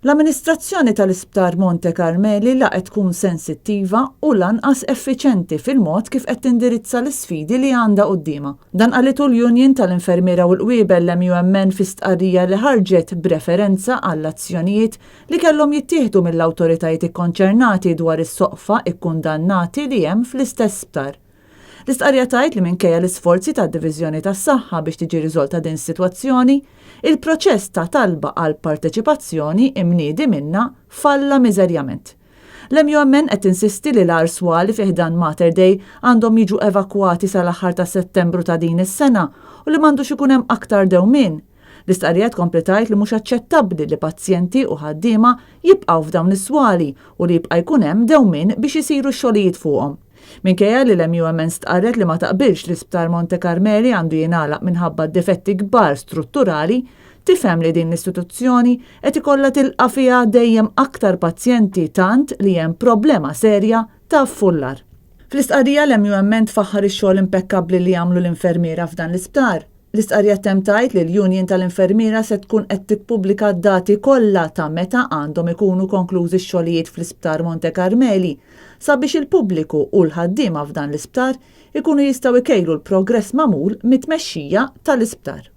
L-amministrazzjoni tal-Isptar Monte Carmeli la qed tkun sensittiva u lanqas effiċenti fil-mod kif qed tindirizza l-isfidi li għandha quddiemha. Dan qalitu l-Union tal-Infermiera u l-Qwiebel l-MUMN fi stqarrija li ħarġet b'referenza għall-azzjonijiet li kellhom jittieħdu mill-awtoritajiet ikkonċernati dwar is-soqfa ikkundannati li hemm fl-istess sptar. L-istqarrija tgħid li minkejja l-isforzi tad-Diviżjoni tas-Saħħa biex tiġi riżolta din is-sitwazzjoni, il-proċess ta' talba għal parteċipazzjoni imniedi minnha falla miżerjament. L-MUMN qed tinsisti li l-agħar swali fi ħdan Mater Dei għandhom jiġu evakwati sal-aħħar ta' Settembru ta' din is-sena u li m'għandux ikun hemm aktar dewmien. L-istqarrija tkompli tgħid li mhux aċċettabbli li pazjenti u ħaddiema jibqgħu f'dawn is-swali u li jibqa' jkun hemm dewmien biex isiru x-xogħlijiet fuqhom. Minkejja li l-MUMN stqarret li ma taqbilx li Sptar Monte Carmeli għandu jingħalaq minħabba d-difetti kbar strutturali, tifhem li din l-istituzzjoni qed ikollha tilqa' fiha dejjem aktar pazjenti tant li hemm problema serja ta' affullar. Fl-istqarrija l-MUMN tfaħħar ix-xogħol impekkabbli li jagħmlu l-infermiera f'dan l-isptar. L-istqarrija ttemm tgħid li l-Union tal-Infermiera se tkun qed tippubblika d-dati kollha ta' meta għandhom ikunu konklużi x-xogħlijiet fl-Isptar Monte Carmeli sabiex il-pubbliku u l-ħaddiema f'dan l-isptar ikunu jistgħu jkejlu l-progress magħmul mit-tmexxija tal-isptar.